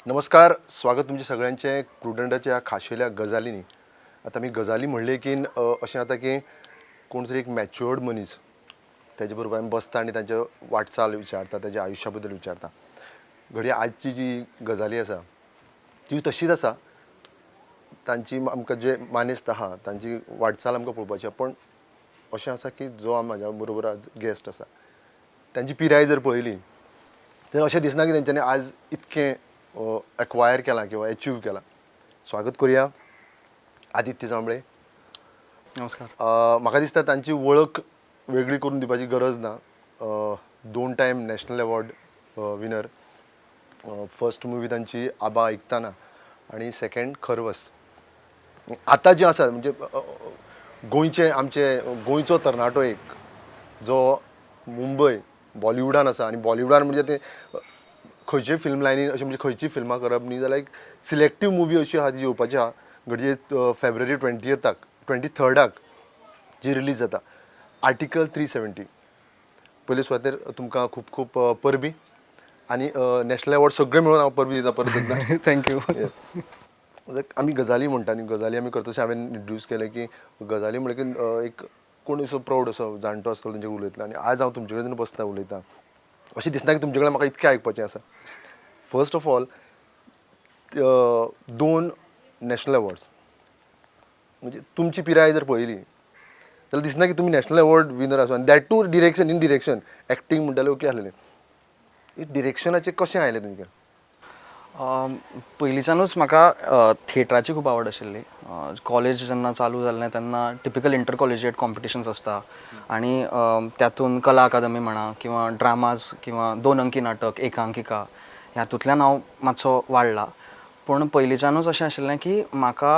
नमस्कार, स्वागत तुमचें सगळ्यांचें प्रुडंटाच्या खाशेल्या गजालींनी. आतां आमी गजाली म्हणले की अशें जाता की कोण तरी एक मॅच्युअर्ड मनीस, ताजे बरोबर आमी बसता आनी तांचे वाटचाल विचारता, ताच्या आयुश्या बद्दल विचारता. घडये आजची जी गजाली आसा ती तशीच आसा. तांची आमकां जे मानेस्त आहा तांची वाटचाल आमकां पळोवपाची आहा. पण अशें आसा की जो म्हाज्या बरोबर आज गेस्ट आसा तांची पिराय जर पळयली तर अशें दिसना की तेंच्यांनी आज इतकें एक्वायर केलां किंवा एचीव केलां. स्वागत करुया आदित्य जांभळे. नमस्कार. म्हाका दिसता तांची वळख वेगळी करून दिवपाची गरज ना. दोन time national award winner, first movie तांची आबा ऐकताना आनी सेकंड खरवस. आतां जे आसा म्हणजे गोंयचे, आमचे गोंयचो तरणाटो एक जो मुंबय बॉलिवूडान आसा आनी बॉलिवूडान म्हणजे ते खंयचे फिल्म लायनीन अशें म्हणजे खंयची फिल्मां करप न्ही जाल्यार एक सिलेक्टीव मुवी अशी आहा ती येवपाची आहा. घडये फेब्रुवारी 20थाक, 23राक जी रिलीज जाता, आर्टिकल 370. पयले सुवातेर तुमकां खूब खूब परबीं आनी नॅशनल एवॉर्ड सगळे मेळून हांव परबीं दिता परत एकदां. Thank you. आमी गजाली म्हणटा न्ही, गजाली आमी करता. तशें हांवें इंट्रोड्यूस केलें की गजाली म्हणलें की एक कोण असो प्रावड असो जाणटो आसतलो तेंचे उलयतलो. आनी आज हांव तुमचे कडेन बसता उलयता, अशें दिसना की तुमचे कडेन म्हाका इतकें आयकपाचें आसा. फर्स्ट ऑफ ऑल, दोन नॅशनल एवॉर्ड्स म्हणजे तुमची पिराय जर पळयली जाल्यार दिसना की तुमी नॅशनल एवॉर्ड विनर आसा. आनी that too direction, in direction, acting म्हणटाले ओके आसलेलें, डिरेक्शनाचें कशें आयलें तुमकां? पयलींच्यानूच म्हाका थिएटराची खूब आवड आशिल्ली. कॉलेज जेन्ना चालू जाल्लें तेन्ना टिपिकल इंटर कॉलेजिएट कॉम्पिटिशन्स आसता आनी त्यातून कला अकादमी म्हणा किंवा ड्रामाज किंवा दोन अंकी नाटक, एकांकिका, हातूंतल्यान हांव मातसो वाडला. पूण पयलींच्यानूच अशें आशिल्लें की म्हाका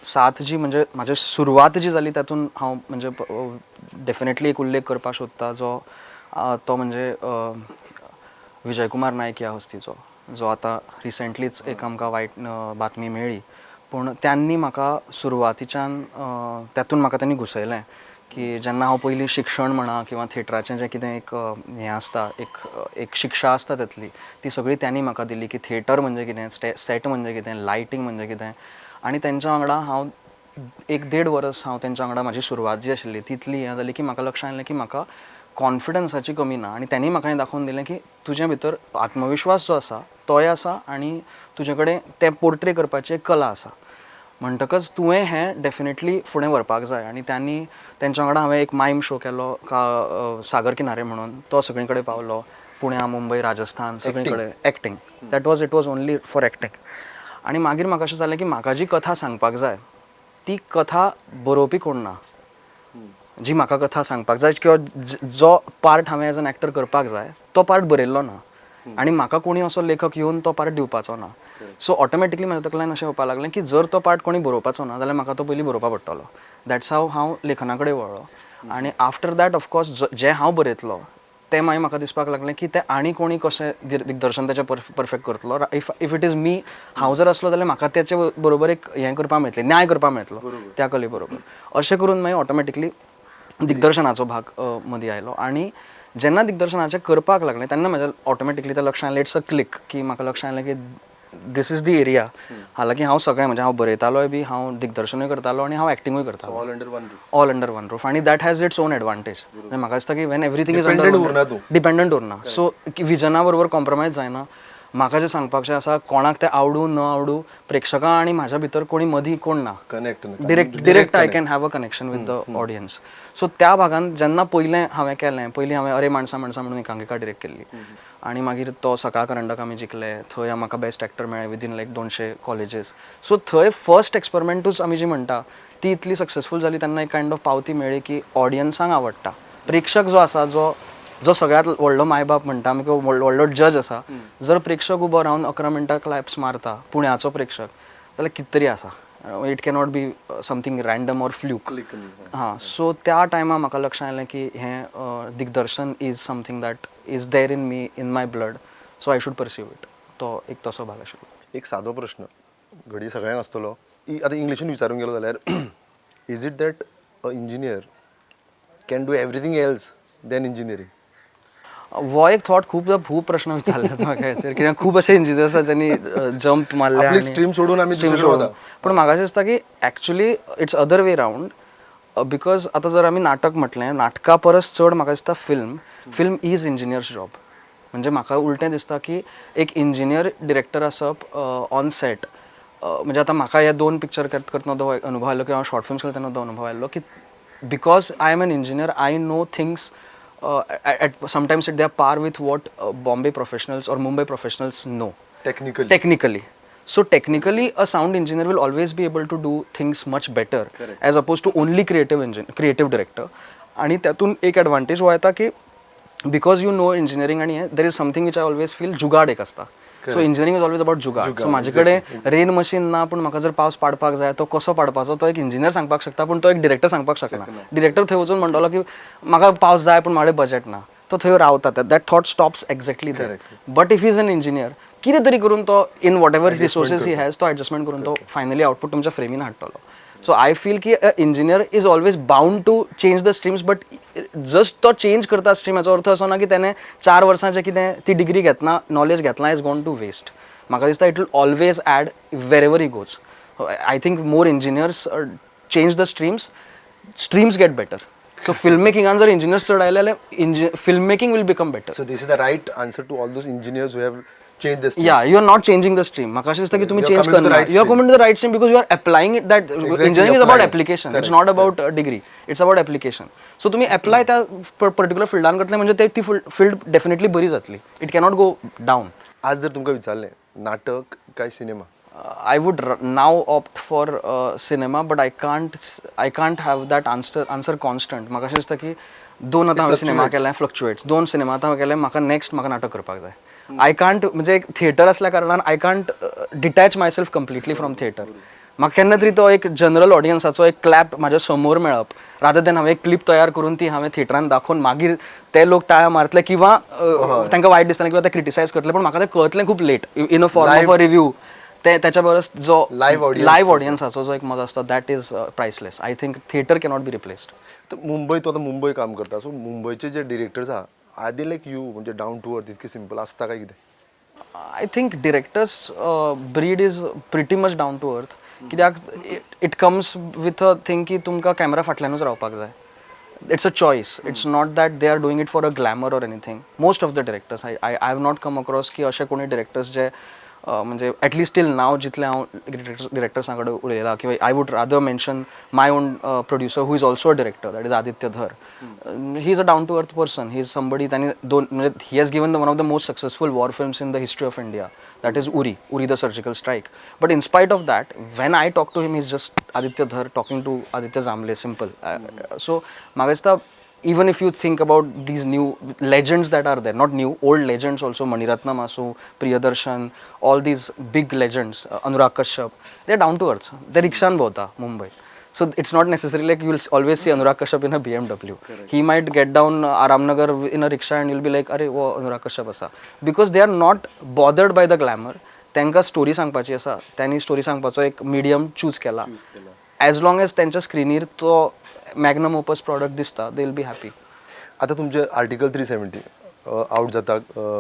साथ जी म्हणजे म्हाजी सुरवात जी जाली तातूंत हांव म्हणजे डेफिनेटली एक उल्लेख करपाक सोदता, जो तो म्हणजे विजयकुमार नायक ह्या हस्तीचो, जो आतां रिसेंटलीच एक आमकां वायट बातमी मेळ्ळी. पूण त्यांनी म्हाका सुरवातीच्यान तातूंत म्हाका त्यांनी घुसयलें की जेन्ना हांव पयलीं शिक्षण म्हणा किंवा थिएटराचें जें कितें एक हें आसता, एक एक शिक्षा आसता तातली, ती सगळी त्यांनी म्हाका दिली की थिएटर म्हणजे कितें, सेट म्हणजे कितें, लायटींग म्हणजे कितें. आनी तेंच्या वांगडा हांव एक देड वर्स हांव तेंच्या वांगडा म्हाजी सुरवात जी आशिल्ली तितली हें जाली की म्हाका लक्षांत आयलें की म्हाका कॉन्फिडन्साची कमी ना. आनी त्यांनी म्हाका हें दाखोवन दिलें की तुजे भितर आत्मविश्वास जो आसा तोय आसा आनी तुजे कडेन तें पोर्ट्रे करपाची एक कला आसा, म्हणटकच तुवें हें डेफिनेटली फुडें व्हरपाक जाय. आनी त्यांनी तेंच्या वांगडा हांवें एक मायम शो केलो का सागर किनारे म्हणून, तो सगळे कडेन पावलो, पुण्या, मुंबय, राजस्थान, सगळे कडेन. Acting, that was, it was only for acting. आनी मागीर म्हाका अशें जालें की म्हाका जी कथा सांगपाक जाय ती कथा बरोवपी कोण ना. जी म्हाका कथा सांगपाक जाय किंवा जो पार्ट हांवें एज एन एक्टर करपाक जाय तो पार्ट बरयल्लो ना आनी म्हाका कोणी असो लेखक येवन तो पार्ट दिवपाचो ना. सो ऑटोमॅटिकली म्हज्या तकल्यान अशें येवपाक लागलें की जर तो पार्ट कोणी बरोवपाचो ना जाल्यार म्हाका तो पयलीं बरोवपाक पडटलो. That's हाव हांव लेखना कडेन वळ्ळो. आनी आफ्टर that of course जें हांव बरयतलो तें मागीर म्हाका दिसपाक लागलें की तें आनी कोणी कशें दिग्दर्शन तेचें परफेक्ट करतलो. If it is me, हांव जर आसलो जाल्यार म्हाका तेचे बरोबर एक हें करपाक मेळटलें, न्याय करपाक मेळटलो त्या कले बरोबर. अशें करून मागीर ऑटोमॅटिकली दिग्दर्शनाचो भाग मदीं आयलो. आनी जेन्ना दिग्दर्शनाचें करपाक लागलें तेन्ना म्हज्या ऑटोमॅटिकली तें लक्षांत आयलें, it's a click, की म्हाका लक्षांत आयलें की this is the area. हालाकी हांव सगळें म्हणजे हांव बरयतालोय बी, हांव दिग्दर्शनूय करतालो आनी हांव एक्टिंगूय करतालो. All under one roof. All under one roof. आनी that has its own advantage. म्हणजे म्हाका दिसता की when everything is Dependent उरना तूं. डिपेंडंट उरना, सो विजना बरोबर कॉम्प्रोमायज जायना. म्हाका जें सांगपाचें आसा कोणाक तें आवडूं न आवडूं, प्रेक्षकां आनी म्हाज्या भितर कोणी मदीं कोण ना. Connect. Direct I can have a connection with the audience. So त्या भागान जेन्ना पयलें हांवें केलें, पयलीं हांवें अरे माणसा माणसा म्हणून एकांकिका डिरेक्ट केल्ली आनी मागीर तो सकाळ करंडक आमी जिखले, थंय म्हाका बेस्ट एक्टर मेळ्ळें विदीन लायक 200 कॉलेजीस. सो थंय फर्स्ट एक्सपेरिमेंटूच आमी जी म्हणटा ती इतली सक्सेसफूल जाली तेन्ना एक कायंड ऑफ पावती मेळ्ळी की ऑडियन्सांक आवडटा. प्रेक्षक जो आसा, जो जो सगळ्यांत व्हडलो मायबाप म्हणटा आमी किंवा व्हडलो जज आसा, जर प्रेक्षक उबो रावन 11 मिनटां क्लॅप्स मारता पुण्याचो प्रेक्षक जाल्यार कितें तरी आसा. It cannot be something random or fluke. हां, सो त्या टायमार म्हाका लक्षांत आयलें की हें दिग्दर्शन is something that is there in me, in my blood, so I should pursue it. तो एक तसो भाग आशिल्लो. एक सादो प्रश्न घडये सगळ्यांक आसतलो, आतां इंग्लिशीन विचारूंक गेलो जाल्यार, is it that a engineer can do everything else than engineering? हो एक थॉट खूब खूब प्रश्न विचारले म्हाका हेचेर, कित्याक खूब अशे इंजिनियर्स आसा ज्यांनी जंप मारले. आपली stream सोडून आमी स्ट्रीम दुसरीकडे सोडून. वता. पूण म्हाका अशें दिसता की actually it's other way round, because आतां जर आमी नाटक म्हटलें, नाटका परस चड म्हाका दिसता film is engineer's job. म्हणजे म्हाका उलटें दिसता की एक इंजिनियर डिरेक्टर आसप ऑन सेट, म्हणजे आतां म्हाका हे दोन पिक्चर करतना तो अनुभव आयलो किंवा हांव शॉर्ट फिल्म्स करतना तो अनुभव आयलो की because I am an engineer, I know things at sometimes it they are par with what Bombay professionals or Mumbai professionals know. Technically. Technically. So technically, a sound engineer will always be able to do things much better as opposed to only creative engine, creative director. आणि त्यातून एक advantage हो येता की because you know engineering आणि there is something which I always feel, जुगाड एक आसता. So engineering is always about jugaad. So म्हाजे कडेन रेन मशीन ना, पूण म्हाका जर पावस पाडपाक जाय, तो कसो पाडपाचो तो एक इंजिनियर सांगपाक शकता, पूण तो एक डिरेक्टर सांगपाक शकना. डिरेक्टर थंय वचून म्हणटलो की म्हाका पावस जाय पूण म्हाजे बजेट ना, तो थंय रावता. That thought stops exactly there. But if he's an engineer, कितें तरी करून तो in whatever resources he has, तो एडजस्टमेंट करून तो फायनली आउटपुट तुमच्या फ्रेमीन हाडटलो. सो I feel की engineer is always bound to change the streams, but just तो चेंज करता स्ट्रीम हाचो अर्थ असो ना की तेणें 4 वर्सांचें कितें ती डिग्री घेतना नॉलेज घेतला is gone to waste. म्हाका दिसता it will always add wherever he goes. I think more engineers change the streams, streams get better. So film मेकिंगान जर इंजिनियर्स चड आयले जाल्यार film making will become better. So this is the right answer to all those engineers who have changed the Yeah, you are not changing the stream. म्हाका अशें दिसता की तुम्ही You are change coming to the करना, right you are stream. Coming to the right stream because you are applying it. That engineering is about applying. Application, it's not about degree, it's about application. So तुम्ही apply त्या particular फिल्डान करतले म्हणजे ते ती field definitely बरी जातली. It cannot go down. आज जर तुमकां विचारलें, नाटक काय cinema? I would now opt for cinema, but I can't have that answer constant. म्हाका अशें दिसता की दोन आतां हांवें सिनेमा केले, फ्लक्चुएट्स, दोन सिनेमा आतां हांवें केले, म्हाका नेक्स्ट म्हाका नाटक करपाक जाय. I can't, म्हणजे एक थिएटर असल्या कारणान I can't detach my self completely from theatre. म्हाका केन्ना तरी तो एक जनरल ऑडियन्साचो एक क्लॅप म्हाज्या समोर मेळप रादर देन हांवें एक क्लिप तयार करून ती हांवें थिएटरान दाखोवन मागीर ते लोक टाळ्या मारतले किंवा तांकां वायट दिसतलें किंवा ते क्रिटिसायज करतले, पण म्हाका ते कळतलें खूब late in a form of a review. ते त्याच्या परस जो Live audience. Live ऑडियन्साचो जो एक मजा असता, that is priceless. I think theatre cannot be replaced. तर मुंबय, तूं आतां मुंबय काम करता, सो मुंबयचे जे डिरेक्टर्स आहा, are they like you, म्हणजे डावन टू अर्थ, इतके सिंपल आसता काय कितें? I think directors breed is pretty much down to earth, कित्याक it comes with a thing की तुमकां कॅमेरा फाटल्यानूच रावपाक जाय. It's a choice. It's not that they are doing it for a glamour or anything. Most of the directors, I have not come across की अशे कोणी directors जे म्हणजे at least till नाव जितले हांव डिरेक्टर्सां कडेन उलयलां किंवा I would rather mention my own producer who is also a director, that is Aditya Dhar. He is a down to earth person. He is somebody, त्यांनी दोन, म्हणजे he has given the one of the most successful war films in the history of India, that is Uri, Uri the Surgical Strike. But in spite of that, when I talk to him, he's just Aditya Dhar talking to Aditya Zamle, simple. So म्हाका दिसता even if you think about these new legends that are there, not new, old legends also, Maniratnam आसूं, Priyadarshan, all these big legends, Anurag Kashyap, they are down to earth. ते रिक्षान भोंवता Mumbai. So it's not necessary like you'll always see Anurag Kashyap in a BMW. He might get down Aramnagar in a rickshaw and you'll be like, "अरे, वो Anurag Kashyap आसा." Because they are not bothered by the glamour. तांकां story सांगपाची आसा, त्यांनी story सांगपाचो एक medium choose केला. एज लॉंग एज त्यांच्या स्क्रिनीर तो मॅग्नम ओपस प्रॉडक्ट दिसता, they will be happy. आता तुमचे आर्टिकल 370 आउट जाता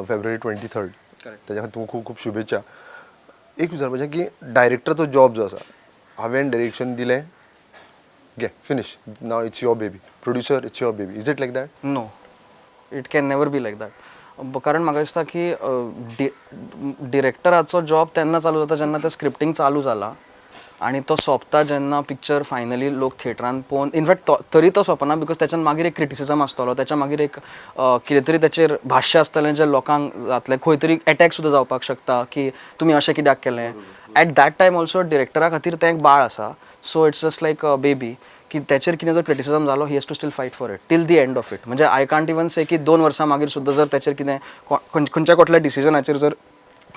फेब्रुवारी 23rd, त्याच्या खातीर तुमकां खूब खूब शुभेच्छा. एक विचारपाचें की डायरेक्टराचो जॉब जो आसा, हांवें डायरेक्शन दिलें, घे, finish, now it's your baby, producer, it's your baby, is it like that? No, it can never be like that, कारण म्हाका दिसता की डिरेक्टराचो जॉब तेन्ना चालू जाता जेन्ना तें स्क्रिप्टींग चालू जाला आनी तो सोंपता जेन्ना पिक्चर फायनली लोक थिएटरान पळोवन. इनफॅक्ट तो तरी तो सोंपना, because त्याच्यान मागीर एक क्रिटिसिजम आसतलो, त्याच्या मागीर एक कितें तरी त्याचेर भाश्य आसतलें जें लोकांक जातलें, खंय तरी एटॅक सुद्दां जावपाक शकता की तुमी अशें कित्याक केलें. एट that time also डिरेक्टरा खातीर तें एक बाळ आसा. So it's just like a baby की त्याचेर कितें जर क्रिटिसिजम जालो, he has to still fight for it till the end of it. म्हणजे I can't even से की 2 वर्सां मागीर सुद्दां जर त्याचेर कितें खंयच्या कोटल्या डिसिजनाचेर जर,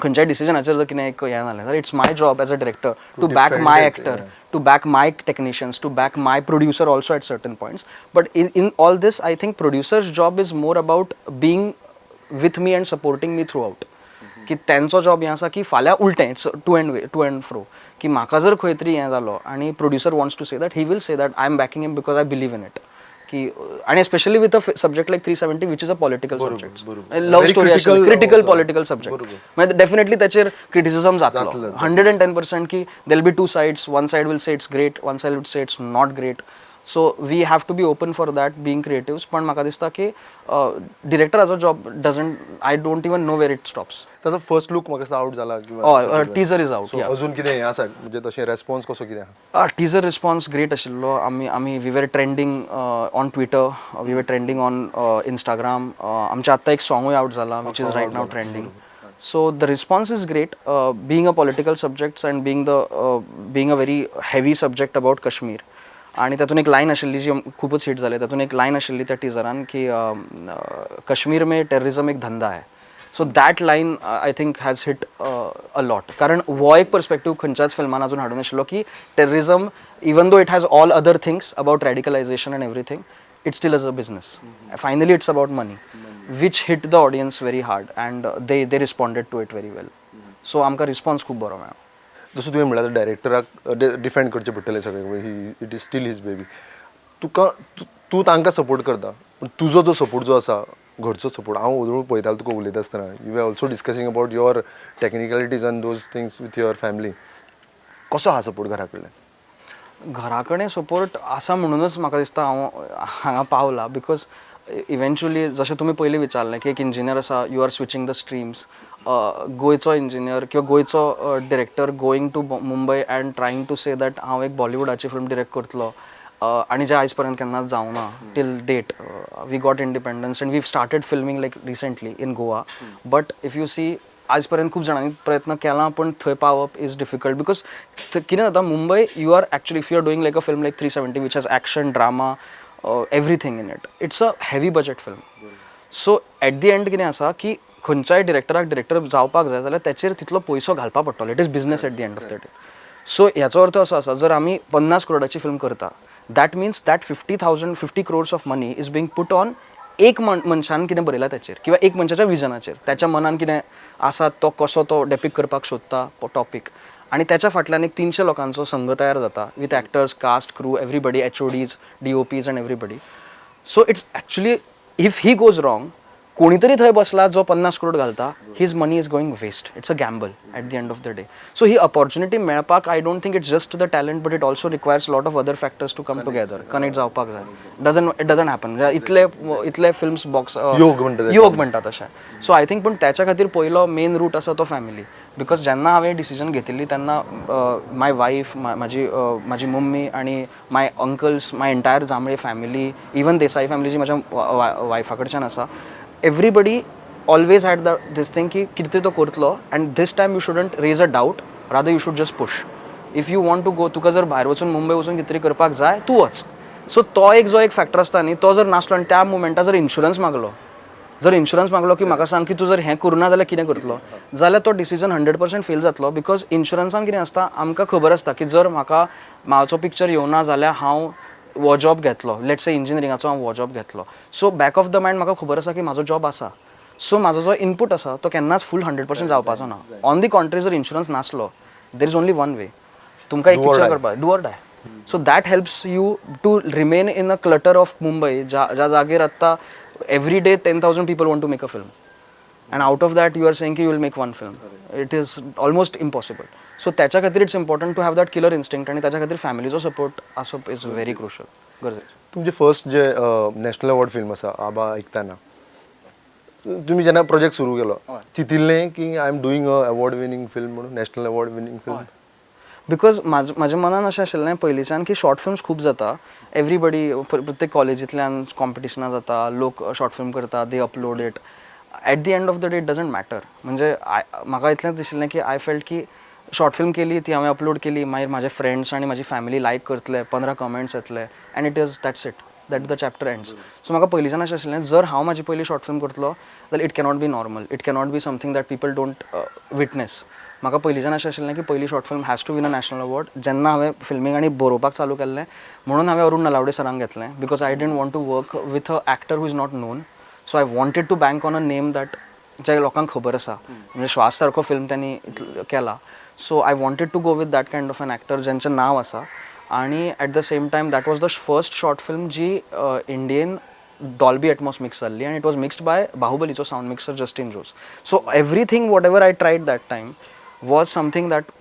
खंयच्याय डिसिजनाचेर जर कितें एक हें जालें जाल्यार it's my job as a director to back defend my it, actor, to back my technicians, to back my producer also at certain points. But in all this, I think producer's job is more about being with me and supporting me throughout. की त्यांचो job हें आसा की फाल्यां उलटें, it's to and way to and fro, की म्हाका जर खंय तरी हें जालो आनी producer wants to say that, he will say that I am backing him because I believe in it. की आणि especially with a subject like 370, which is a political subject, love Very story, critical, critical political subject, म्हणजे definitely त्याचेर criticism जातलो जातलं, 110% की there'll be two sides. One side will say it's great, one side will say it's not great. So we have to be open for that, being creatives. पण म्हाका दिसता की डिरेक्टराचो job doesn't, I don't even know where it stops. ताचो first look म्हाका out जाला किंवा हय, teaser is out. So अजून कितें हें आसा, म्हणजे तशें रेस्पॉन्स कसो कितें आहा? टीजर रिस्पॉन्स ग्रेट आशिल्लो. आमी we were trending on Twitter, we were trending on Instagram. आमचें आत्तां एक सॉंगूय आवट जाला, which is right now trending. So the response is great. Being a political subjects and being a very heavy subject about Kashmir, आणि त्यातून एक line आशिल्ली जी खूपच हिट झाली. त्यातून एक लाईन आशिल्ली त्या टिजरान की "कश्मीर में टेररिझम एक धंदा है." So that line, I think, has hit a lot, कारण हो एक पर्स्पेक्टीव खंयच्याच फिल्मान अजून हाडून नाशिल्लो की terrorism, even though it has all other things about radicalization and everything, it still is a business. Finally, it's about money, which hit the audience very hard, and they responded to it very well. So आमकां response खूब बरो मेळ्ळो. जसं तुवें म्हणलें, आतां डायरेक्टराक defend करचें पडटलें सगळें. ही it is still his baby. तुका तूं तांकां सपोर्ट करता, पूण तुजो जो सपोर्ट जो आसा, घरचो सपोर्ट, हांव हळू पळयतालो तुका उलयता आसतना. You are also discussing about your technicalities and those things with your family. कसो आहा सपोर्ट घरा कडल्यान? घरा कडेन सपोर्ट आसा म्हणूनच म्हाका दिसता हांव हांगा पावला, because eventually जशें तुमी पयलीं विचारलें की एक इंजिनियर आसा, you are switching the streams, गोंयचो इंजिनियर किंवा गोंयचो director going to Mumbai and trying to say that हांव एक बॉलिवूडाची फिल्म डिरेक्ट करतलो, आणि जे आयज पर्यंत केन्नाच जावना. Till date, we got independence and we started filming like recently in Goa, but if you see, आज पर्यंत खूप जाणांनी प्रयत्न केला, पण थंय पावप is difficult, because कितें जाता, Mumbai you are actually, if you are doing like a film like 370, which has action, drama, everything in it, it's a heavy budget film. So at the end कितें आसा की खंयच्याय डिरेक्टराक डिरेक्टर जावपाक जाय जाल्यार तेचेर तितलो पयसो घालपा पडटलो. It is business at the end of the day. So ह्याचो अर्थ असो आसा, जर आमी 50 करोडाची फिल्म करता, that means that 50,000, 50 crores of money is being put on एक मनशान कितें बरयलां तेचेर किंवा एक मनशाच्या विजनाचेर, त्याच्या मनान कितें आसा, तो कसो तो डेपिक्ट करपाक सोदता टॉपीक, आणि त्याच्या फाटल्यान एक 300 लोकांचो संघ तयार जाता with actors, cast, crew, everybody, HODs, DOPs and everybody. So it's actually, if he goes wrong, कोणीतरी थंय बसला जो 50 करोड घालता, his money is going waste. It's a gamble at the end of the day. So he opportunity मेळपाक, I don't think it's just the talent, but it also requires lot of other factors to come together. Connect जावपाक जाय. Doesn't it doesn't happen. म्हणजे इतले इतले films box योग म्हणटा तेका. योग म्हणटा तशें. सो I think, पूण त्याच्या खातीर पयलो मेन रूट आसा तो फॅमिली, because जेन्ना हांवें डिसिजन घेतिल्ली तेन्ना my wife, म्हाजी मम्मी आनी my uncles, my entire Jambhale family, even Desai family जी म्हाज्या वायफा कडच्यान आसा, everybody always had the this thing की कितें तरी तो करतलो and this time you shouldn't raise a doubt, rather you should just push. If you want to go, तुका जर भायर वचून, मुंबय वचून कितें तरी करपाक जाय, तूं वच. सो तो एक जो एक फॅक्टर आसता न्ही, तो जर नासलो आनी त्या मुमेंटा जर इन्शुरन्स मागलो की म्हाका सांग की तूं जर हें करुना जाल्यार कितें करतलो, जाल्यार तो डिसिजन 100% फेल जातलो, because इन्शुरन्सान कितें आसता, आमकां खबर आसता की जर म्हाका म्हाजो पिक्चर येवना जाल्यार हांव हो जॉब घेतलो, let's say इंजिनियरिंगाचो हांव हो जॉब घेतलो, so back of the mind म्हाका खबर आसा की म्हाजो जॉब आसा. सो म्हाजो जो इनपूट आसा तो केन्नाच फूल 100% जावपाचो ना. ऑन the contrary, जर इन्शुरन्स नासलो, there is only one way, तुमकां एक Do or picture die. करपाक, do or die. So that helps you to remain in a clutter of Mumbai, ज्या ज्या जागेर आत्तां every day 10,000 people want to make a film, and out of that you are saying की you will make one film. It is almost impossible. So त्याच्या खातीर it's important to have that killer instinct, आणि त्याच्या खातीर फॅमिलीचो support आसप is very crucial, गरजेचें. तुमचे first जे national award film आसा, आबा ऐकताना, तुमी जेन्ना प्रोजेक्ट सुरू केलो, चिंतिल्लें की I am doing a award winning film म्हणून, national award winning film? Because म्हाज्या मनान अशें आशिल्लें पयलींच्यान की शॉर्ट फिल्म्स खूब जाता, एवरीबडी, प्रत्येक कॉलेजींतल्यान कॉम्पिटिशनां जाता, लोक शॉर्ट फिल्म करता, they upload it. At the end of the day, it doesn't matter. म्हणजे I म्हाका इतलेंच दिशिल्लें की I felt की शॉर्ट फिल्म केली, ती हांवें अपलोड केली, मागीर म्हाजे फ्रेंड्स आनी म्हाजी फॅमिली लायक करतले, 15 कमेंट्स येतले and it is that's it, that the chapter ends. So म्हाका पयलींच्यान अशें आशिल्लें, जर हांव म्हाजी पयली शॉर्ट फिल्म करतलो जाल्यार it cannot be normal, it cannot be something that people don't witness. म्हाका पयलींच्यान अशें आशिल्लें की पयली short film has to win a national award. जेन्ना हांवें फिल्मींग आनी बरोवपाक चालू केल्लें, म्हणून हांवें अरुण नलावडे सरांक घेतलें, because I didn't want to work with a actor who is not known. So I wanted to bank on a name that जे लोकांक खबर आसा. म्हणजे श्वास सारको फिल्म त्यांनी केला, so I wanted to go with that kind of an actor ज्यांचें नांव आसा. आणि at the same time, that was the first short film ji Indian Dolby Atmos mix जाल्ली आनी it was mixed bye बाहुबलीचो sound mixer Justin Jose. So everything, whatever I tried that time, was something that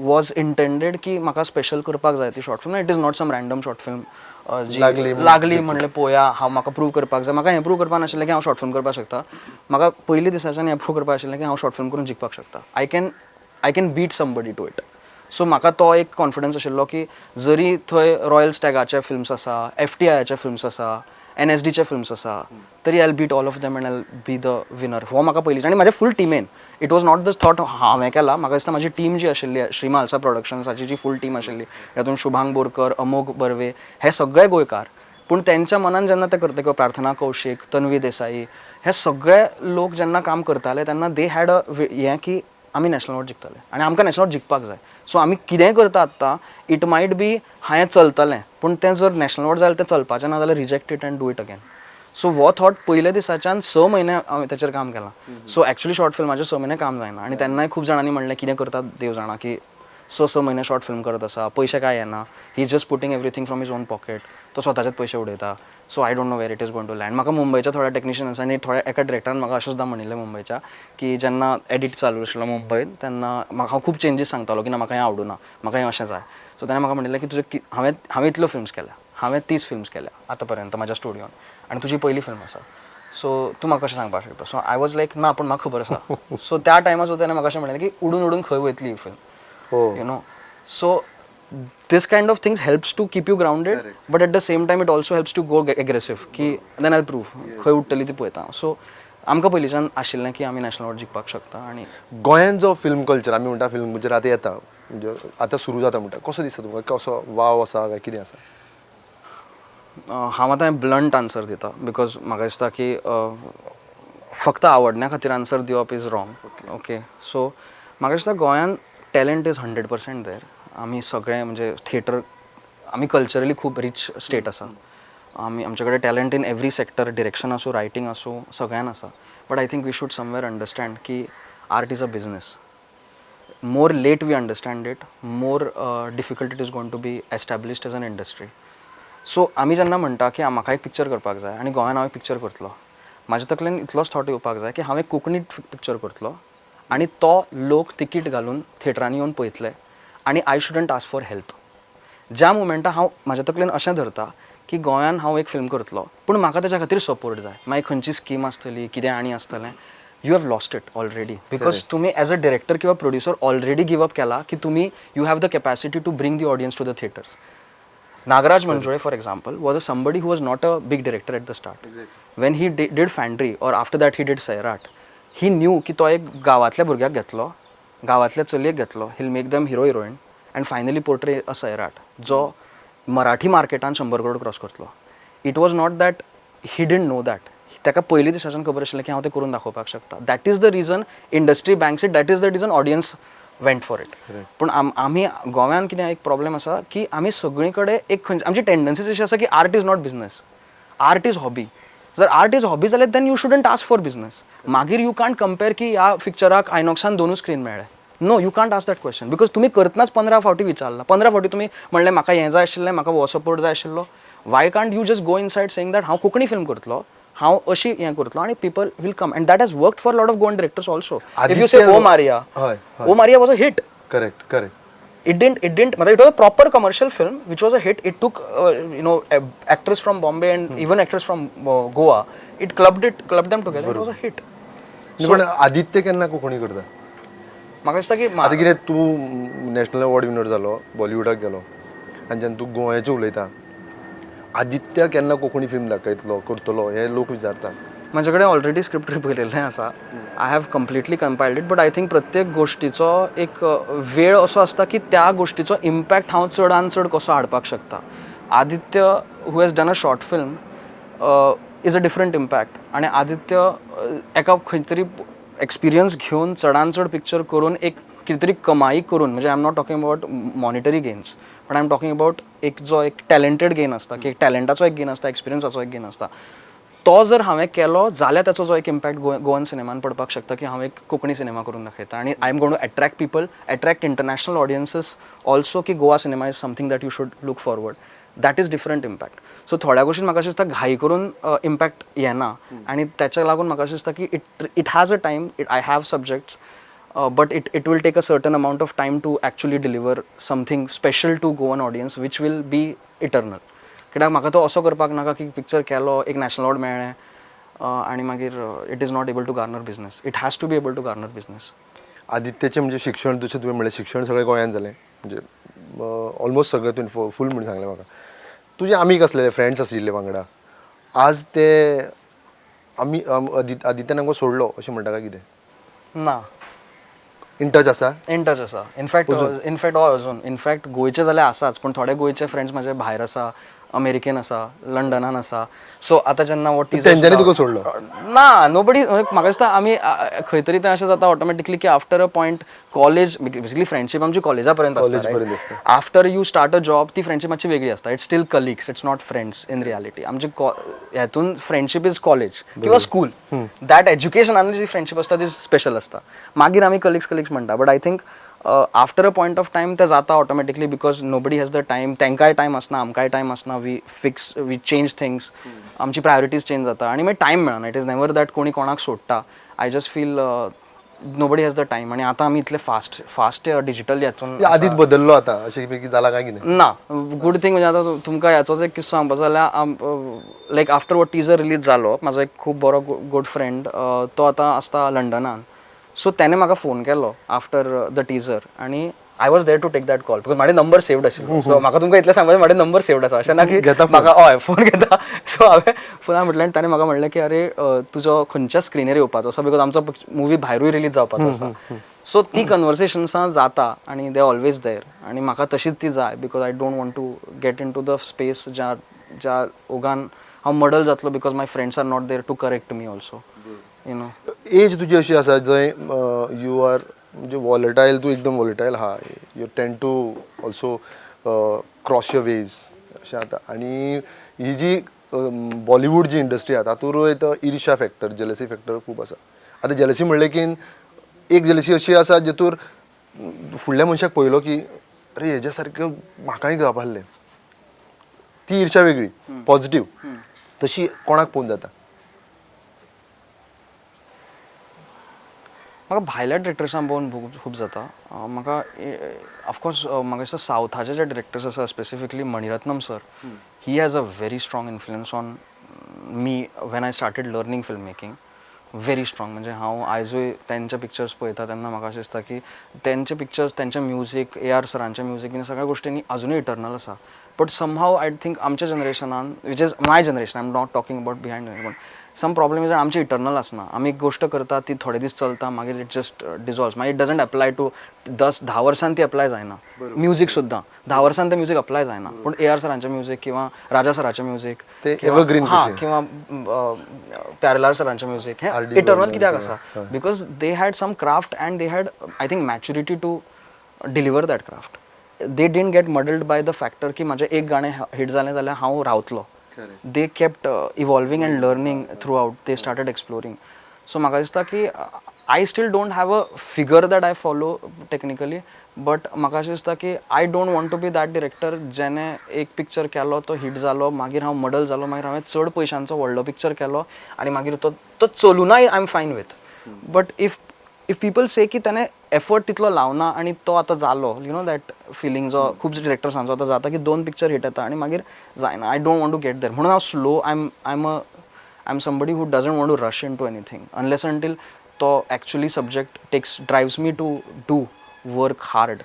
was intended की म्हाका special करपाक जाय ती short film. It is not some random short film जी लागली म्हणून. लागली म्हणलें पोया हांव, म्हाका प्रूव करपाक जाय. म्हाका हें प्रूव करपाक नाशिल्लें की हांव शॉर्ट फिल्म करपाक शकता. म्हाका पयलीं दिसाच्यान हें प्रूव करपाक आशिल्लें की हांव शॉर्ट फिल्म करून जिखपाक शकता. I can beat somebody to it. So म्हाका तो एक कॉन्फिडन्स आशिल्लो की जरी थंय रॉयल स्टॅगाचे फिल्म्स आसा, एफटीआयचे फिल्म्स आसा, एनएसडीचे फिल्म्स आसा, तरी I beat all of them and I be the winner. हो म्हाका पयलींच आनी म्हाज्या फूल टिमेन. It was not the thought हांवें केला. म्हाका दिसता म्हाजी टीम जी आशिल्ली, श्री म्हालसा प्रोडक्शन्साची जी फूल टीम आशिल्ली, तातूंत शुभांग बोरकर, अमोघ बर्वे, हे सगळे गोंयकार, पूण तेंच्या मनान जेन्ना ते करता किंवा प्रार्थना कौशीक, तन्वी देसाई, हे सगळे लोक जेन्ना काम करताले तेन्ना they had अ हें की आमी नॅशनल अवॉर्ड जिखतले आनी आमकां नॅशनल अवॉर्ड जिखपाक जाय. सो आमी कितेंय करता आत्तां, it might be हांवें चलतलें, पूण तें जर नॅशनल अवॉर्ड जाल्यार तें चलपाचें ना जाल्यार reject it and do it again. So हो थॉट पयल्या दिसाच्यान 6 म्हयने हांवें तेचेर काम केलां. सो एक्चुली शॉर्ट फिल्माचेर 6 म्हयने काम जायना आनी तेन्नाय खूब जाणांनी म्हणलें, कितें करतात देव जाणा, की स स म्हयने शॉर्ट फिल्म करत आसा, पयशे काय येना, he just putting everything from his own pocket, तो स्वताचेच पयशे उडयता, so I don't know where it is going to land. म्हाका मुंबयच्या थोड्या टेक्निशियन्स आनी थोड्या एका डिरेक्टरान म्हाका अशें सुद्दां म्हणिल्लें मुंबयच्या की जेन्ना एडिट चालू आशिल्लो मुंबयत तेन्ना म्हाका हांव खूब चेंजीस सांगतालो की ना, म्हाका हें आवडूना, म्हाका हें अशें जाय. सो ताणें म्हाका म्हणिल्लें की तुजें हांवें इतल्यो फिल्म्स केल्या, हांवें 30 फिल्म्स केल्या आतां पर्यंत म्हाज्या स्टुडियोन आनी तुजी पयली फिल्म आसा, सो तूं म्हाका कशें सांगपाक शकता? सो I was like, ना, पूण म्हाका खबर आसा. सो त्या टायमार सुद्दां ताणें म्हाका अशें म्हणलें की उडून उडून खंय वयतली ही फिल्म? हो. So this kind of things helps to keep you grounded, but at the same time it also helps to go aggressive की then I'll prove, खंय उडटली ती पळयता. सो आमकां पयलींच्यान आशिल्लें की आमी नॅशनल अवॉर्ड जिखपाक शकता आनी गोंयांत जो फिल्म कल्चर आमी म्हणटा, फिल्म कल्चर आतां येता, म्हणजे आतां सुरू जाता म्हणटा, कसो दिसता तुमकां? कसो वाव आसा काय कितें आसा? हांव आतां ब्लंट आन्सर दिता because म्हाका दिसता की फक्त आवडण्या खातीर आन्सर दिवप is wrong. Okay, सो म्हाका दिसता गोंयान talent is 100% there. आमी सगळे म्हणजे थिएटर, आमी कल्चरली खूब रीच स्टेट आसा. आमी आमचे कडेन talent in every sector, direction आसूं, रायटींग आसूं, सगळ्यान आसा. But I think we should somewhere understand की art is a business. More late we understand it, more difficult it is going to be established as an industry. So आमी जेन्ना म्हणटा की म्हाका एक पिक्चर करपाक जाय आनी गोंयान हांव एक पिक्चर करतलो, म्हाज्या तकलेन इतलोच थॉट येवपाक जाय की हांव एक कोंकणी पिक्चर करतलो आनी तो लोक तिकीट घालून थिएटरांनी येवन पळयतले आनी I shouldn't ask for help. ज्या मुमेंटा हांव म्हाज्या तकलेन अशें धरता की गोंयान हांव एक फिल्म करतलो, पूण म्हाका तेच्या खातीर सपोर्ट जाय, मागीर खंयची स्कीम आसतली, कितें आनी आसतलें, you have lost it already, because तुम्ही एज अ डिरेक्टर किंवा प्रोड्युसर ऑलरेडी गिव अप केला की तुम्ही you have the capacity to bring the audience to the theatres. Nagraj Manjule, for example, was a somebody who was not a big director at the start. When he did Fandry or after that he did Sairat, he knew की तो एक गांवांतल्या भुरग्याक घेतलो, गांवांतल्या चलयेक घेतलो, he'll make them hero, heroine and finally portray a Sairat जो मराठी मार्केटान 100 करोड क्रॉस करतलो. It was not that he didn't know that. ताका पयलीं दिसाच्यान खबर आशिल्लें की हांव तें करून दाखोवपाक शकता. That is the reason industry banks it, that is the reason audience went for it. पूण आमी गोव्यान कितें एक प्रॉब्लेम आसा की आमी सगळी कडेन एक खंयची आमची टेंडन्सी अशी आसा की art is not business, art is hobby. जर आर्ट is hobby जाल्यार then you shouldn't ask for business. मागीर you can't compare की ह्या पिक्चराक आयनॉक्सान दोनूच स्क्रीन मेळ्ळे. No, you can't ask that question because तुमी करतनाच 15 फावटी विचारला, 15 फावटी तुमी म्हणलें म्हाका हें जाय आशिल्लें, म्हाका हो सपोर्ट जाय आशिल्लो. Y can't you just go in side saying that हांव कोंकणी फिल्म करतलो, हांव अशी हें करतलो आनी people will come? And that has worked for lot of Goan directors also. If you say Aditya O Maria, हय, हय. O Maria was a hit. Correct correct It didn't it was a proper commercial film which was a hit. It took actors from Bombay and even actors from Goa. It clubbed them together. It was a hit. पण आदित्य केन्ना कोंकणी करता? म्हाका दिसता की आतां कितें, तूं national award winner जालो, बॉलिवूडाक गेलो आनी जेन्ना तूं गोंयाचें उलयता, आदित्य केन्ना कोंकणी फिल्म दाखयतलो, करतलो, हे लोक विचारतात. म्हजे कडेन ऑलरेडी स्क्रिप्ट बरयल्लें आसा. I have completely compiled it, but I think प्रत्येक गोश्टीचो एक वेळ असो आसता की त्या गोश्टीचो इम्पॅक्ट हांव चडान चड कसो हाडपाक शकता. Aditya who has done a short film is a different impact आनी आदित्य एका खंय तरी एक्सपिरियन्स घेवन चडान चड पिक्चर करून एक कितें तरी कमाई करून, म्हणजे I am not talking about monetary gains, but I am talking about एक जो एक टॅलेंटेड गेन आसता की एक टॅलेंटाचो एक गेन आसता, एक्सपिरियन्साचो एक गेन आसता. तो जर हांवें केलो जाल्यार ताचो जो एक इम्पॅक्ट गोवन सिनेमान पडपाक शकता की हांव एक कोंकणी सिनेमा करून दाखयता आनी I am going to attract people, attract international audiences also की Goa cinema is something that you should look forward. That is different impact. So थोड्या गोष्टी म्हाका अशें दिसता, घाई करून इम्पॅक्ट येना आनी तेच्या लागून म्हाका अशें दिसता की it has a time. It I have subjects, but it will take a certain amount of time to actually deliver something special to Goan audience which will be eternal. कित्याक म्हाका तो असो करपाक नाका की पिक्चर केलो, एक नॅशनल अवॉर्ड मेळ्ळें आनी मागीर it is not able to garner business. It has to be able to garner business. आदित्याचें म्हणजे शिक्षण, जशें तुवें म्हणलें, शिक्षण सगळें गोंयांत जालें, म्हणजे ऑलमोस्ट सगळें तुवें फूल म्हणून सांगलें म्हाका. तुजे आमीग आसलेले, फ्रेंड्स आशिल्ले वांगडा, आज ते आमी आदित्यान आमकां सोडलो अशें म्हणटा काय कितें? ना. इन टच आसा? इन टच आसा. इनफॅक्ट हय, अजून इनफॅक्ट गोंयचे जाल्यार आसाच, पूण थोडे गोंयचे फ्रेंड्स म्हाजे भायर आसा, अमेरिकेन आसा, लंडनान आसा. सो आतां जेन्ना हो टिजर तेंच्यांनी तुका सोडलो? ना, नोबडी. म्हाका दिसता आमी खंय तरी तें अशें जाता ऑटोमॅटिकली की after a point college, basically friendship आमची कॉलेजा पर्यंत. College पर्यंत आसता. After you start a job, ती फ्रेंडशीप मातशी वेगळी आसता. It's still colleagues, it's not friends in reality. आमची हेतून फ्रेंडशीप is college किंवा स्कूल. That एज्युकेशनान जी फ्रेंडशीप आसता ती स्पेशल आसता. मागीर आमी कलिग्स कलिग्स म्हणटा, but I think after a point of time ते जाता automatically because nobody has the time. तांकांय टायम आसना, आमकांय टायम आसना. We fix, we change things, आमची प्रायोरिटीज चेंज जाता आनी मागीर टायम मेळना. It is never that कोणी कोणाक सोडटा. I just feel nobody has the time आनी आतां आमी इतले फास्ट फास्ट डिजिटल हातून. आदीत बदललो आतां अशें पैकी जाला काय कितें? ना, गुड थिंग म्हणजे आतां तुमकां ह्याचोच एक किस्सो सांगपाचो जाल्यार, लायक आफ्टर वो टिजर रिलीज जालो, म्हाजो एक खूब बरो गुड फ्रेंड, तो आतां आसता लंडनान, सो तेणें म्हाका फोन केलो आफ्टर the teaser आनी I was there to take that call because म्हाजे नंबर सेव्ड आशिल्लो. सो म्हाका तुमकां इतलें सांगपाचें, म्हाजे नंबर सेव्ड आसा, अशें ना की घेता phone. म्हाका हय, फोन घेता. सो हांवें फोनार म्हटलें आनी ताणें म्हाका म्हणलें की अरे, तुजो खंयच्या स्क्रिनीर येवपाचो आसा, because आमचो मुवी भायरूय रिलीज जावपाचो आसा. सो ती कन्वर्सेशन्सां जाता आनी they always there आनी म्हाका तशीच ती जाय because I don't want to get into the space ज्या ज्या ओगान हांव मडल जातलो because my friends are not there to correct me also. As तुजी अशी आसा जंय you are म्हणजे वॉलेटायल, तूं एकदम वॉलेटायल आहा. You tend to also cross your ways अशें जाता आनी ही जी बॉलिवूड जी इंडस्ट्री आहा, तातूंत तो इर्शा फॅक्टर, जेलसी फॅक्टर खूब आसा. आतां जेलसी म्हणलें की एक जेलसी अशी आसा जितूर फुडल्या मनशाक पळयलो की अरे, हेज्या सारकें म्हाकाय जावपा आसलें, ती इर्शा वेगळी पॉझिटीव. तशी कोणाक पळोवन जाता? म्हाका भायल्या डिरेक्टर्सां पळोवन खूब खूब जाता. म्हाका ऑफकोर्स म्हाका दिसता सावथाचे जे डिरेक्टर्स आसा, specifically Mani Ratnam sir, he has a very strong influence on me when I started learning film making, very strong. म्हणजे हांव आयजूय तेंचे पिक्चर्स पळयता तेन्ना म्हाका अशें दिसता की तेंचे पिक्चर्स, तेंचे म्युजीक, ए आर सरांचें म्युजीक बीन सगळ्या गोश्टींनी अजुनूय इटर्नल आसा. बट समहाव I think आमच्या जनरेशनान, which is my generation, I am not talking about behind, पण सम प्रॉब्लेम is आमचे इटर्नल आसना. आमी एक गोश्ट करता, ती थोडे दीस चलता, मागीर it just dissolves. मागीर it doesn't apply to 10 10 वर्सां ती अप्लाय जायना. म्युजीक सुद्दां 10 वर्सान तें म्युजीक अप्लाय जायना, पूण ए आर सरांचें म्युजीक किंवा राजा सराचें म्युजीक ते evergreen कशें. किंवा प्यारेलाल सरांचें म्युजीक हें R.D. Eternal Burman. कित्याक आसा? Because they had some craft and they had, I think, maturity to deliver that craft. They didn't get muddled by the factor की म्हाजें एक गाणें हिट जालें जाल्यार हांव रावतलो. They kept evolving and learning throughout. They started exploring. So म्हाका दिसता की I still don't have a figure that I follow technically, but म्हाका अशें दिसता की I don't want to be that director जेणे एक पिक्चर केलो, तो हिट जालो, मागीर हांव मडल जालो, मागीर हांवें चड पयशांचो व्हडलो पिक्चर केलो आनी मागीर तो तो चलुनाय, I am fine with. But if people say की त्याने एफर्ट तितलो लावना आनी तो आतां जालो, you know that feeling जो खूब डिरेक्टर्सांचो आतां जाता की दोन पिक्चर हिट येता आनी मागीर जायना. I don't want to get there. म्हणून हांव slow. I am somebody who doesn't want to rush into anything unless until तो actually subject takes drives me to do work hard.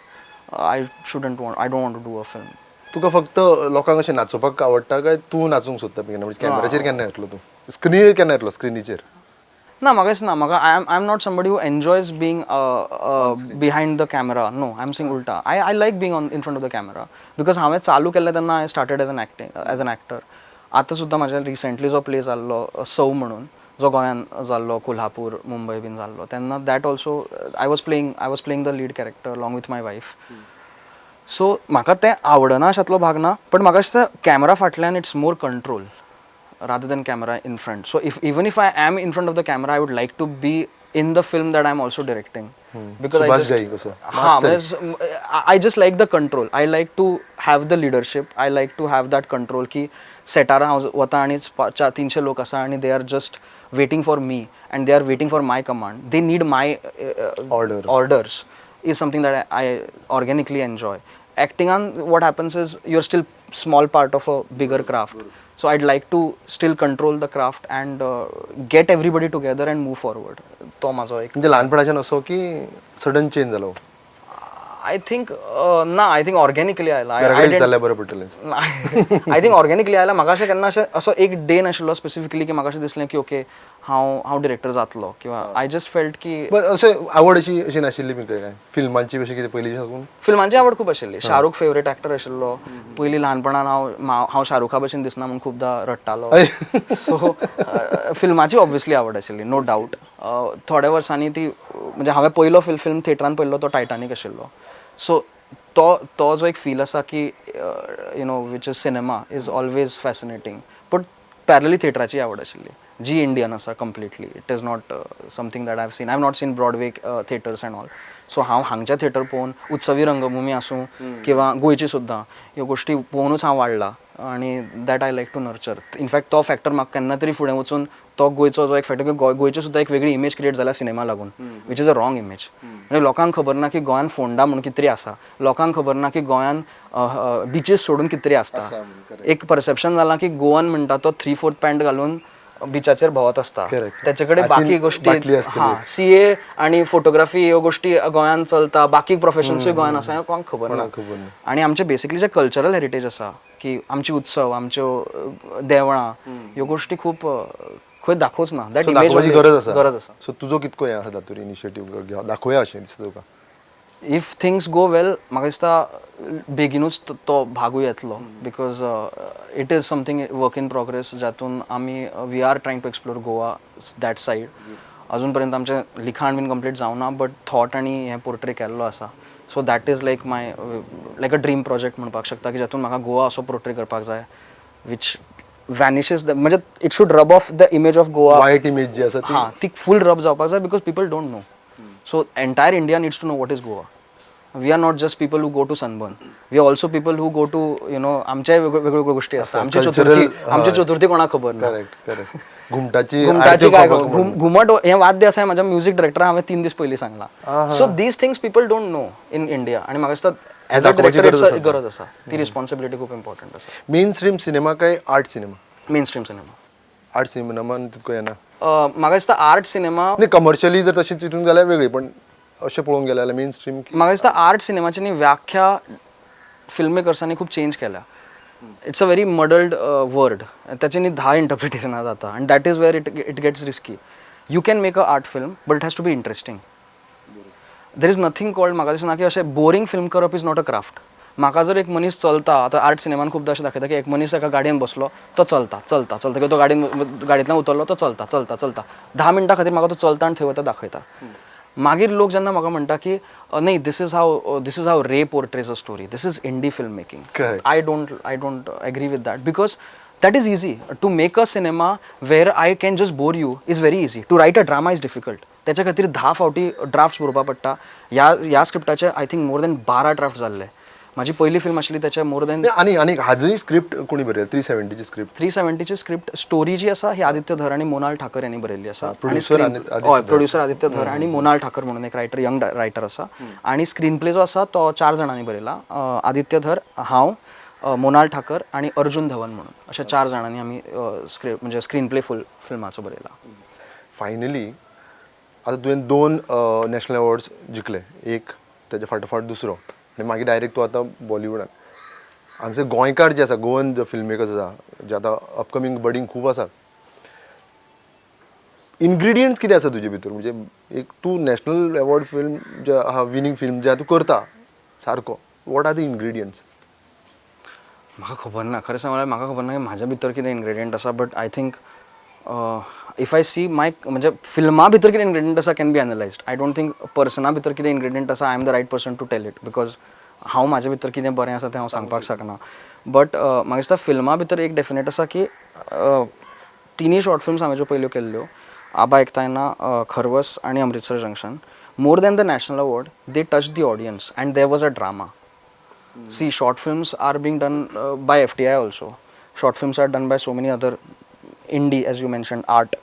I shouldn't want I don't want to do a film. तुका फक्त लोकांक अशें नाचोवपाक आवडटा काय तूं नाचूंक सोदता? केन्ना म्हणजे कॅमेराचेर केन्ना येतलो तूं, स्क्रिनीर केन्ना येतलो, स्क्रिनीचेर? ना, म्हाका दिसना. म्हाका I am not somebody who enjoys being behind the camera. No, I am saying उल्टा, I like being on in front of the camera because हांवें चालू केल्लें तेन्ना I started as an actor. आतां सुद्दां म्हाज्या रिसेंटली जो प्ले जाल्लो सौ म्हणून, जो गोंयान जाल्लो, कोल्हापूर, मुंबय बीन जाल्लो, तेन्ना that also I was playing the lead character along with my wife. So म्हाका तें आवडना अशांतलो भाग ना, पण म्हाका दिसता कॅमेरा फाटल्यान it's more control. rather than camera in front. So if even if I am in front of the camera, I would like to be in the film that I am also directing, because I Subhash just Ghai कसो. हां, म्हणजे I just like the control, I like to have the leadership, I like to have that control की सेटार हांव वता आनी 300 लोक आसा आनी they are just waiting for me and they are waiting for my command, they need my Order. Orders is something that I organically enjoy. Acting on what happens is you are still small part of a bigger craft. So I'd like to still control the craft and get everybody together and move forward. तो म्हाजो एक म्हणजे ल्हानपणाच्यान असो की sudden change जालो? I think ना, I think organically आयला. घरा कडेन जाल्यार बरें पडटलें. I think organically आयला. म्हाका अशें केन्ना अशें असो एक डे नाशिल्लो स्पेसिफिकली की म्हाका अशें दिसलें की ओके, हांव डिरेक्टर जातलो किंवा I just felt की बट अशें आवड अशी अशी नाशिल्ली तुमकां काय फिल्मांची अशी कितें पयलीं साकून? फिल्मांची आवड खूब आशिल्ली. शाहरुख फेवरेट एक्टर आशिल्लो. पयलीं ल्हानपणान हांव शाहरुखा भशेन दिसना म्हूण खुबदां रडटालो. सो फिल्माची ऑब्वियसली आवड आशिल्ली, नो डावट. थोड्या वर्सांनी ती म्हणजे हांवें पयलो फिल्म थिएटरान पळयल्लो तो टायटानीक आशिल्लो. सो तो जो एक फील आसा की which is cinema is always fascinating, but parallelly थिएटराची आवड आशिल्ली जी इंडियन आसा completely. It is not something that I have seen. I have not seen Broadway theatres and all. So हांव हांगचे थिएटर पळोवन, उत्सवी रंगभूमी आसूं किंवा गोंयची सुद्दां, ह्यो गोश्टी पळोवनूच हांव वाडला आनी that I like to nurture. In fact तो फॅक्टर म्हाका केन्ना तरी फुडें वचून तो गोंयचो जो एक फॅक्टर, गोंयची सुद्दां एक वेगळी इमेज क्रिएट जाल्या सिनेमा लागून, which is a wrong image. म्हणजे लोकांक खबर ना की गोंयान फोंडा म्हणून कितें तरी आसा, लोकांक खबर ना की गोंयान बिचीस सोडून कितें तरी आसता. एक परसेप्शन जालां की गोवन म्हणटा तो 3/4 पॅन्ट घालून बिचाचेर भोंवत आसता. तेचे कडेन बाकी गोश्टी, सीए आनी फोटोग्राफी ह्यो गोश्टी गोंयांत चलता, बाकी प्रोफेशन्सूय गोंयांत आसा हें कोणाक खबर ना. आनी आमचे बेसिकली जे कल्चरल हेरिटेज आसा की आमची उत्सव, आमच्यो देवळां, ह्यो गोश्टी खूब खंय दाखोवच ना. That image गरज आसा. गरज आसा. सो तुजो कितको हें आसा तातूंत इनिशिएटीव दाखोवया अशें दिसता तुका? If things go वेल, म्हाका दिसता बेगिनूच तो भागूय येतलो, because it is something work in progress जातून आमी we are trying to explore Goa that side. अजून पर्यंत आमचें लिखाण बीन कंप्लीट जावना, बट थॉट आनी हें पोर्ट्रे केल्लो आसा. So that is like my like a dream project म्हणपाक शकता की जातून म्हाका गोवा असो पोर्ट्रे करपाक जाय which vanishes the, म्हणजे it should rub off the image of Goa. White image जी आसा ती. हां, ती फूल रब जावपाक जाय, because people don't know. So entire India needs to know what is Goa. We are not just people who go to sunburn, we are also people who go to आमच्याय वेगळ्यो वेगळ्यो गोष्टी आसता. आमची चतुर्थी, आमची चतुर्थी कोणाक खबर ना. करेक्ट करेक्ट घुमटाची घुमटाची काय, घुमट हें वाद्य आसा म्हाज्या म्युजीक डिरेक्टरान हांवें 3 दीस पयलीं सांगलां. So these things people don't know in India आनी म्हाका दिसता एज अ डिरेक्टर गरज आसा, ती रिस्पॉन्सिबिलिटी खूब इम्पॉर्टंट आसा. मेन स्ट्रीम सिनेमा काय art cinema? Mainstream cinema. Art सिनेमान तितको येना. म्हाका दिसता आर्ट सिनेमा न्ही, कमर्शियली जर तशी चिंतून जाल्यार वेगळी, पण अशें पळोवंक गेल्यार मेन स्ट्रीम म्हाका दिसता आर्ट सिनेमाची न्ही व्याख्या फिल्म मेकर्सांनी खूब चेंज केल्या. It's a very muddled word, ताचे न्ही 10 इंटरप्रिटेशनां जाता आनी that is where it gets risky. You can make a art film but it has to be interesting. There is nothing called, म्हाका दिसना की अशें बोरींग फिल्म करप is not a craft. म्हाका जर एक मनीस चलता, आतां आर्ट सिनेमान खुबदां अशें दाखयता की एक मनीस एका गाडयेन बसलो, तो चलता चलता चलता, किंवा तो गाडयेंतल्यान उतरलो, तो चलता चलता चलता, 10 मिनटां खातीर म्हाका तो चलता आनी थंय वता दाखयता. मागीर लोक जेन्ना म्हाका म्हणटा की न्ही, this is how Ray portrays a story, this is indie film making. I don't agree with that, because that is easy to make a cinema where I can just bore you is very easy. To write a drama is difficult. त्याच्या खातीर 10 फावटी drafts बरोवपा पडटा. ह्या स्क्रिप्टाचे I think more than 12 draft जाल्ले. म्हाजी पयली film आशिल्ली त्याचे मोर दॅन आनी आनी हाजूय स्क्रिप्ट कोणी बरयली, 370ची स्क्रिप्ट? 370ची स्क्रिप्ट स्टोरी जी आसा ही आदित्य धर आनी मोनाल ठाकर यांनी बरयल्ली आसा. प्रोड्युसर. हय, प्रोड्युसर आदित्य धर आनी मोनाल ठाकर म्हणून एक रायटर, यंग रायटर आसा. आनी स्क्रीन प्ले जो आसा तो 4 जाणांनी बरयला, आदित्य धर, हांव, मोनाल ठाकर आनी अर्जुन धवन म्हणून, अशा 4 जाणांनी आमी स्क्रिप्ट म्हणजे स्क्रीन प्ले फूल फिल्माचो बरयला. फायनली आतां तुवें 2 नॅशनल अवॉर्ड्स जिखले, एक ताच्या फाटोफाट दुसरो, आनी मागीर डायरेक्ट तूं आतां बॉलिवूडान. हांगसर गोंयकार जे आसा, गोवन जे फिल्म मेकर्स आसा, जे आतां अपकमींग बडींग खूब आसात, इनग्रिडियंट्स कितें आसा तुजे भितर? म्हणजे एक तूं नॅशनल अवॉर्ड फिल्म जे आहा, विनींग फिल्म जे आहा तूं करता सारको, what are the ingredients? म्हाका खबर ना, खरें सांगल्यार म्हाका खबर ना की म्हाज्या भितर कितें इनग्रेडियंट आसा. But I think if I see my, म्हणजे फिल्मा भितर कितें इनग्रेडियंट आसा can be analysed. I don't think persona भितर कितें इनग्रेडियंट आसा I am the right person to tell it, because हांव म्हाज्या भितर कितें बरें आसा तें हांव सांगपाक शकना. बट म्हाका दिसता फिल्मा भितर एक डेफिनेट आसा की तिनूय शॉर्ट फिल्म्स हांवें ज्यो पयल्यो केल्ल्यो, आबा एकतायना, खरवस आनी Amritsar junction, more than the national award, they touch the audience and there was a drama. See, short films are being done by FTI also. Short films are done by so many other indie, as you mentioned, art.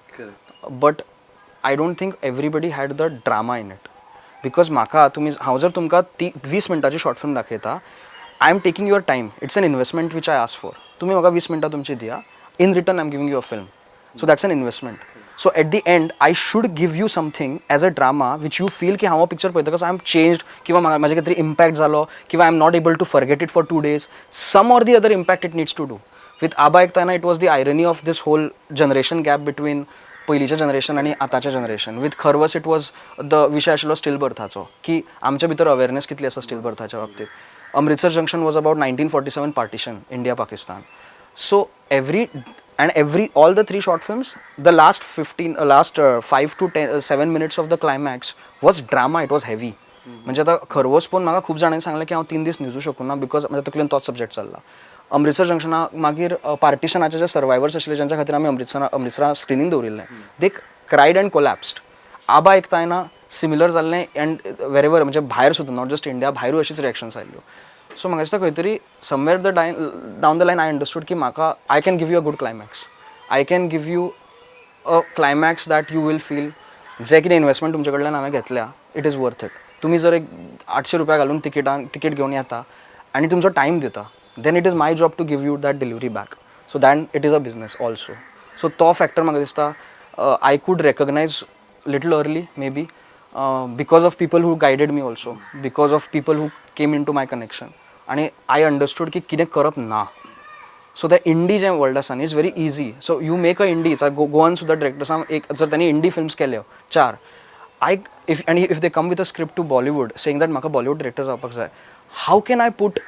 But I don't think everybody had the drama in it. Because म्हाका तुमी, हांव जर तुमकां ती 20 मिनटाची short film दाखयता, I am taking your time. It's an investment which I ask for. तुमी म्हाका 20 मिनटां तुमची दिया, in return I am giving you a film, so that's an investment. So at the end I should give you something as a drama which you feel की हांव हो picture पळयतकच I am changed किंवा म्हाका म्हाजे कितें तरी impact जालो किंवा I am not able to forget it for 2 days. Some or the other impact it needs to do. With Aaba Aiktaina, it was the irony of this whole generation gap between पयलींचें generation आनी आतांचें generation. With Kharvas, it was the विशय आशिल्लो steel बर्थाचो, की आमच्या भितर awareness कितली आसा स्टील बर्थाच्या बाबतीत. Amritsar Junction was about 1947 partition, India Pakistan. So every and every all the three short films, the last 15, last 5 to 10, 7 minutes of the climax was drama. It was heavy. म्हणजे आता खरवस पळोवन म्हाका खूब जाणांनी सांगलें की हांव 3 दीस न्हिजू शकूं ना, because म्हज्या तकलेन तोच सब्जेक्ट चल्ला. अमृतसर जंक्शना मागीर पार्टिशनाचे जे सर्वायवर्स आशिल्ले, ज्यांच्या खातीर आमी अमृतसरा स्क्रिनींग दवरिल्लें, they cried and collapsed. Aba Aiktaina similar जाल्लें. अँड वेरेवर, म्हणजे भायर सुद्दां, not just India, भायरूय अशीच रिएक्शन्स आयल्यो. सो म्हाका दिसता खंय तरी somewhere the down the line I understood की म्हाका, I can give you a good climax, I can give you a climax that you will feel जे कितें इन्वेस्टमेंट तुमचे कडल्यान हांवें घेतल्या, it is worth it. तुमी जर एक 800 रुपया घालून तिकीटान तिकीट घेवन येता आनी तुमचो टायम दिता, then it is my job to give you that delivery back. So then it is a business also. So तो फॅक्टर म्हाका दिसता I could recognize little early, maybe because of people who guided me also, because of people who came into my connection, आनी I understood की कितें करप ना. So ते इंडी जें वर्ल्ड आसा न्ही, it's very easy. So you make a indie. Goan सुद्दां डिरेक्टर्सान एक जर त्यांनी इंडी फिल्म्स केल्यो चार, I if आनी if they come with a script to Bollywood saying that म्हाका बॉलिवूड डिरेक्टर जावपाक जाय, how can I put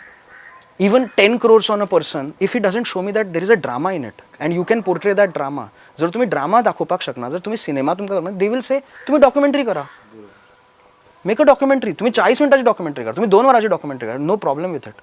even 10 crores on a person if he doesn't show me that there is a drama in it and you can portray that drama? जर तुम्ही drama दाखोवपाक शकना, जर तुम्ही cinema तुमकां, they will say तुम्ही documentary करा, make a documentary. तुम्ही 40 मिनटाची डॉक्युमेंटरी करा, तुम्ही 2 वरांची डॉक्युमेंटरी करा, no problem with it,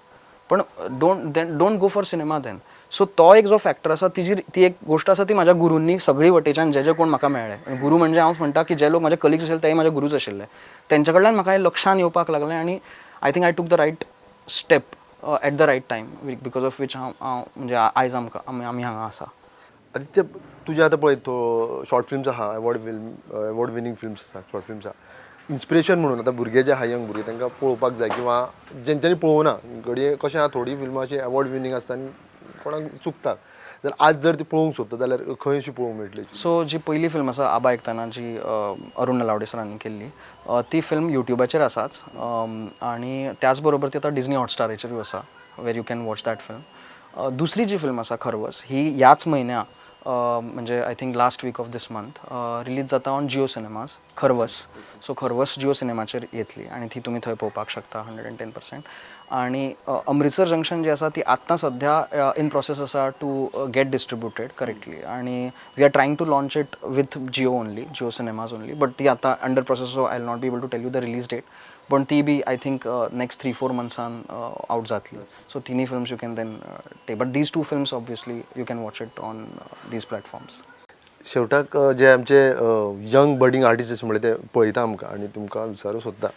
पण don't then don't go for cinema then. So तो एक जो फॅक्टर आसा, तिजी ती एक गोश्ट आसा, ती म्हाज्या गुरूंनी सगळी वटेच्यान जे जे कोण म्हाका मेळ्ळे, गुरू म्हणजे हांव म्हणटा की जे लोक म्हाजे कलिग्स आशिल्ले तेय म्हाजे गुरूच आशिल्ले, तेंच्या कडल्यान म्हाका हें लक्षान येवपाक लागलें आनी I think I took the right step at the right time, because of which हांव हांव म्हणजे आयज आमकां आमी हांगा आसा. आदित्य, तुजें आतां पळय तो शॉर्ट फिल्म्स आहा, अवॉर्ड विनींग फिल्म्स आसा, शॉर्ट फिल्म्स आहा. इन्स्पिरेशन म्हणून आतां भुरगे जे आहा, यंग भुरगे, तांकां पळोवपाक जाय किंवा जेंच्यांनी पळोवना घडये, कशें आहा, थोडीं फिल्मां अशीं अवॉर्ड विनींग आसता आनी कोणाक चुकता, जाल्यार आज जर ती पळोवंक सोदता जाल्यार खंय अशी पळोवंक मेळटली? सो जी पयली फिल्म आसा आबा एकताना, जी अरुण नलावडे सरांनी केल्ली, ती फिल्म युट्युबाचेर आसाच आनी त्याच बरोबर ती आतां डिजनी हॉटस्टाराचेरूय आसा, where you can watch that film. दुसरी जी फिल्म आसा खरवस, ही ह्याच म्हयन्या, म्हणजे I think last week of this month release जाता ऑन जिओ सिनेमाज खरवस. सो खरवस जिओ सिनेमाचेर येतली आनी ती तुमी थंय पळोवपाक शकता 110%. आणि अमृतसर जंक्शन जी आसा ती आत्तां सध्या इन प्रोसेस आसा टू गेट डिस्ट्रिब्युटेड करेक्टली आणि we are trying to launch it with Jio only, Jio Cinemas only, but ती आतां under process, so I will not be able to tell you the release date, पण ती B I think next 3-4 मंथ्सान out जातली. So तिन्ही films you can then take, but these two films obviously you can watch it on these platforms. शेवटाक जे आमचे young बडींग artist म्हणले ते पळयता आमकां आनी तुमकां विचारूंक सोदता,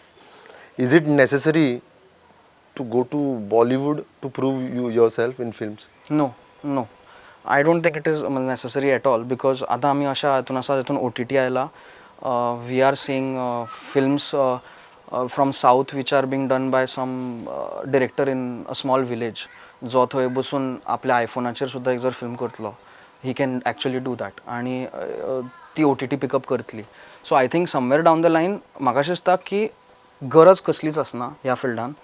is it necessary to go to Bollywood to prove yourself in films? No, I don't think it is necessary at all, because आतां आमी अशा हातून आसा जितून ओटीटी आयला. We are seeing films from South which are being done by some director in a small village, जो थंय बसून आपल्या आयफोनाचेर सुद्दां एक जर फिल्म करतलो, he can actually do that आणि ती ओटीटी पिकअप करतली. So I think somewhere down the line म्हाका अशें दिसता की गरज कसलीच आसना ह्या फिल्डान.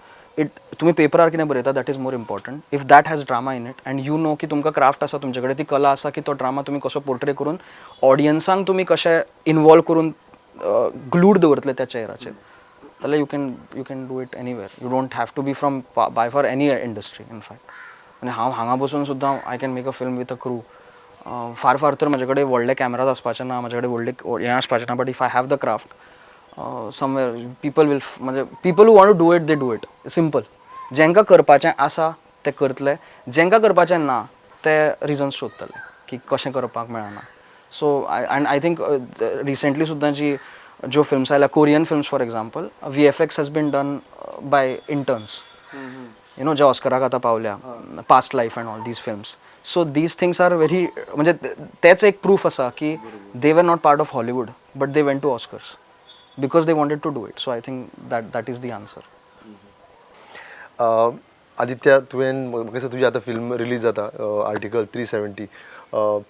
It तुमी पेपरार कितें बरयता, that is more important. If that has drama in it and you know की तुमकां क्राफ्ट आसा, तुमचे कडेन ती कला आसा की तो ड्रामा तुमी कसो पोर्ट्रे करून ऑडियन्सांक तुमी कशे इनवॉल्व करून ग्लूड दवरतले त्या चेहऱ्याचेर, जाल्यार you can do it anywhere. You don't have to be from by far any industry, in fact. आनी हांव हांगा बसून सुद्दां I can make a film with a crew. फार फार तर म्हजे कडेन व्हडले कॅमेराज आसपाचे ना, म्हजे कडेन व्हडले हें आसपाचें ना, but if I have the craft, somewhere people will, म्हणजे people who want to do it, they do it. Simple. जेंकां करपाचें आसा ते करतले, जेंकां करपाचें ना ते रिजन्स सोदतले. की कशें करपाक मेळना. So I and I think recently सुद्दां जी ज्यो फिल्म्स आयल्या, Korean films for example, VFX has been done by interns जे ऑस्कराक आतां पावल्या, Past Life and all these films. So these things are very, म्हणजे तेच एक प्रूफ आसा की they were not part of Hollywood, but they went to Oscars because they wanted to do it. So I think that that is the answer. Aditya, तुवें, म्हाका दिसता तुजी आतां फिल्म रिलीज जाता, आर्टिकल 370,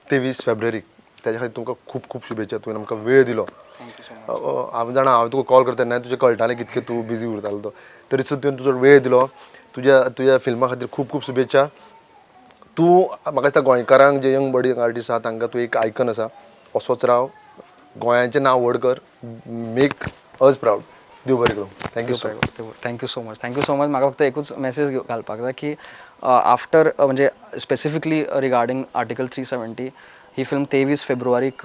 23 फेब्रुवारीक. तेज्या खातीर तुमकां खूब खूब शुभेच्छा. तुवें आमकां वेळ दिलो. हांव जाणा, हांव तुका कॉल करता तेन्ना तुजें कळटालें कितकें तूं बिजी उरतालो तो. तरी सुद्दां तुवें तुजो वेळ दिलो. तुज्या तुज्या फिल्मा खातीर खूब खूब शुभेच्छा. तूं म्हाका दिसता गोंयकारांक, जे यंग बडींग आर्टिस्ट आसा, तांकां तूं एक आयकन आसा. असोच राव, गोंयाचें नांव व्हड कर, मेक अस प्रावड. देव बरें करूं. Thank you so much. Thank you so much, thank you so much. म्हाका फक्त एकूच मेसेज घालपाक जाय की आफ्टर, म्हणजे स्पेसिफिकली रिगार्डींग आर्टिकल 370, ही फिल्म 23 फेब्रुवारीक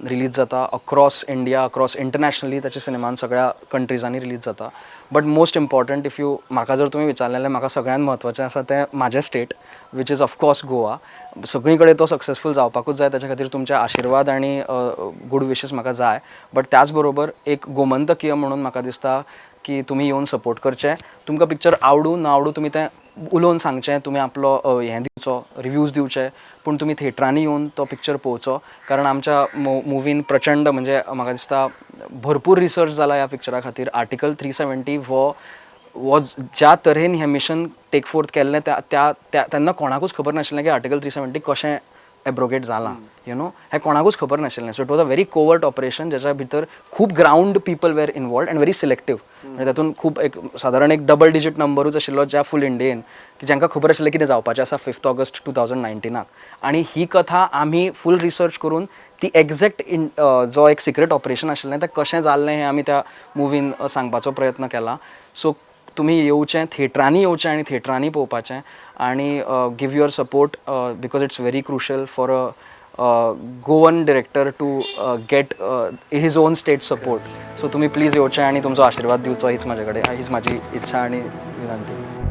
रिलीज जाता अक्रॉस इंडिया, अक्रॉस इंटरनॅशनली. ताच्या सिनेमान सगळ्या कंट्रीजांनी रिलीज जाता. But most important, if you, म्हाका जर तुमी विचारलें जाल्यार म्हाका सगळ्यांत म्हत्वाचें आसा तें म्हाजें state, which is of course Goa. सगळी कडेन तो सक्सेसफूल जावपाकूच जाय. ताच्या खातीर तुमचे आशिर्वाद आनी गूड विशीस म्हाका जाय. बट त्याच बरोबर एक गोमंतकीय म्हणून म्हाका दिसता की तुमी येवन सपोर्ट करचें. तुमकां पिक्चर आवडूं ना आवडूं, तुमी तें उलोवन सांगचें, तुमी आपलो हें दिवचो, रिव्यूज दिवचे, पूण तुमी थिएटरांनी येवन तो पिक्चर पळोवचो, कारण आमच्या मुवीन प्रचंड, म्हणजे म्हाका दिसता भरपूर रिसर्च जाला ह्या पिक्चरा खातीर. आर्टिकल 370 हो ज्या तरेन हें मिशन टेक फोर्थ केल्लें, त्या त्या त्या तेन्ना कोणाकूच खबर नाशिल्लें की आर्टिकल 370 कशें एब्रोगेट जालां, you know, हें कोणाकूच खबर नाशिल्लें. So it was a very covert operation, ज्याच्या भितर खूब ground people were involved and very selective. म्हणजे तातूंत खूब एक सादारण एक डबल डिजीट नंबरूच आशिल्लो ज्या फूल इंडियेन की जांकां खबर आशिल्लें कितें जावपाचें आसा 5 ऑगस्ट 2019आक. आनी ही कथा आमी फूल रिसर्च करून ती एग्जॅक्ट इन जो एक सिक्रेट ऑपरेशन आशिल्लें तें कशें जाल्लें हें आमी त्या मुवीन सांगपाचो प्रयत्न केला. सो तुमी येवचें, थिएटरांनी येवचें आनी थिएटरांनी पळोवपाचें आनी give your support, because it's very crucial for a Goan director to get his own state support. So तुमी प्लीज येवचें आनी तुमचो आशिर्वाद दिवचो, हीच म्हाजे कडेन हीच म्हाजी इच्छा आनी विनंती.